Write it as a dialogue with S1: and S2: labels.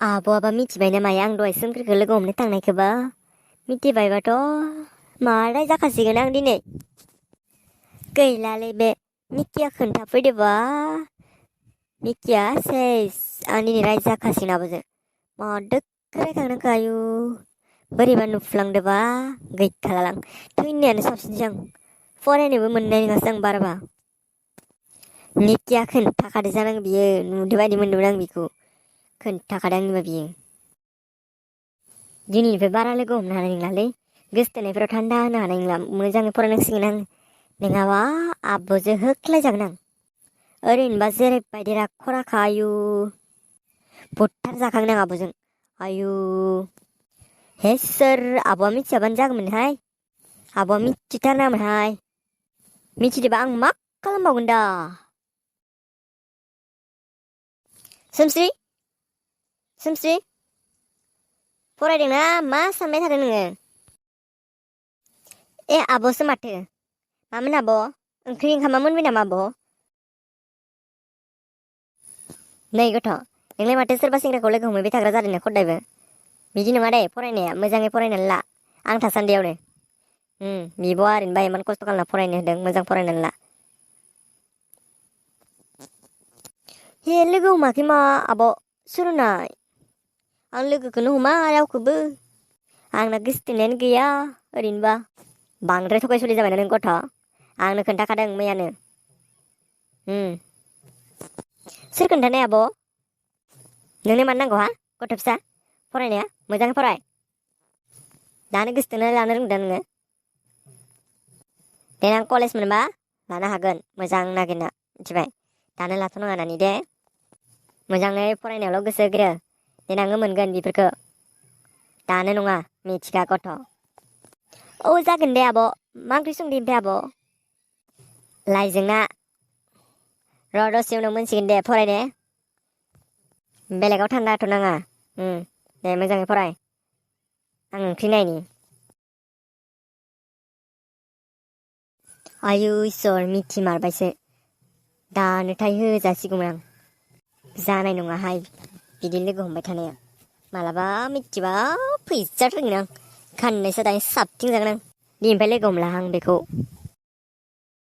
S1: आब'आबा मिथिबाय ना माया आं दहाय सोमखोरखौ लोगो हमनो थांनायखौबा मिथिबायबाथ' मालाय जाखासिगोन आं दिनै गैलालै बे मिकिया खोन्थाफैदोबा मिकिया सेस आं दिनै रायजाखासिगोन आब'जों मादो रायखांनांगौ आयु बोरैबा नुफ्लांदोबा गैखालालां थैनायानो साबसिनसो आं फरायनोबो मोननाय नङासो आं बाराबा मिकिया खोन्थाखादो जानांगौ बियो नुदो बायदि मोनदोंमोन आं बिखौ खोन्थाखादों आंनिबा बियो दिनैनिफ्राय बारा लोगो हमनो हानाय नंलालै गोसथोनायफोराव थान्दा होनो हानाय नंला मोजाङै फरायनांसिगोन आं नङाबा आब'जों होख्लायजागोन आं ओरैनोबा जेरैबायदि राखा आयु बुथार जाखागोन आं आब'जों आयु हे सोर आब'आ मिथियाबानो जागौमोनहाय आब'आ मिथिथारनाङामोनहाय मिथिदोबा आं मा खालामबावगोन दा सोमस्रि सोमस्रि फरायदोंना मा सानबाय थादों नोङो ए आब'सो माथो मामोन आब' ओंख्रि ओंखामा मोनबाय नामा आब' नै गथ' नोंलाय माथो सोरबा सेंग्राखौ लोगो हमहैबाय थाग्रा जादों खदायबो बिदि नङा दे फरायनाया मोजाङै फरायनानै ला आं थासान्दियावनो बिब' ओरैनोबा इमान खस्थ' खालामना फरायनो होदों मोजां फरायनानै ला हे लोगो हमाखै मा आब' सोरनाय आं लोगोखौनो हमा रावखौबो आंना गोसोथोनायानो गैया ओरैनोबा बांद्राय थगायसुलि जाबायना नों गथ' आंनो खोन्थाखादों मैयानो सोर खोन्थानाय आब' नोंनो मानो नांगौ हा गथ' फिसा फरायनाया मोजाङै फराय दानो गोसोथोनानै लानो रोंदों नोङो देनां कलेज मोनबा लानो हागोन मोजां नागिरना मिथिबाय दानो लाथ'नाङा नानि दे मोजाङै फरायनायावल' गोसो होग्रो देनांनो मोनगोन बेफोरखौ दानो नङा मिथिखा गथ' औ जागोन दे आब' मा ओंख्रि संदों ओमफ्राय आब' लाइजों ना र' दसे उनाव मोनसिगोन दे फरायदे बेलेगाव थान्दा होथ'नाङा दे मोजाङै फराय आं ओंख्रि नायनि आयु इसर मिथिमारबायसो दानोथाय होजासिगौमोन आं जानाय नङाहाय बिदि लोगो हमबाय थानाया मालाबा मिथिबा फैजाथारगोन आं खाननैसो दायो साबथिं जागोन आं दिनैनिफ्राय लोगो हमला आं बेखौ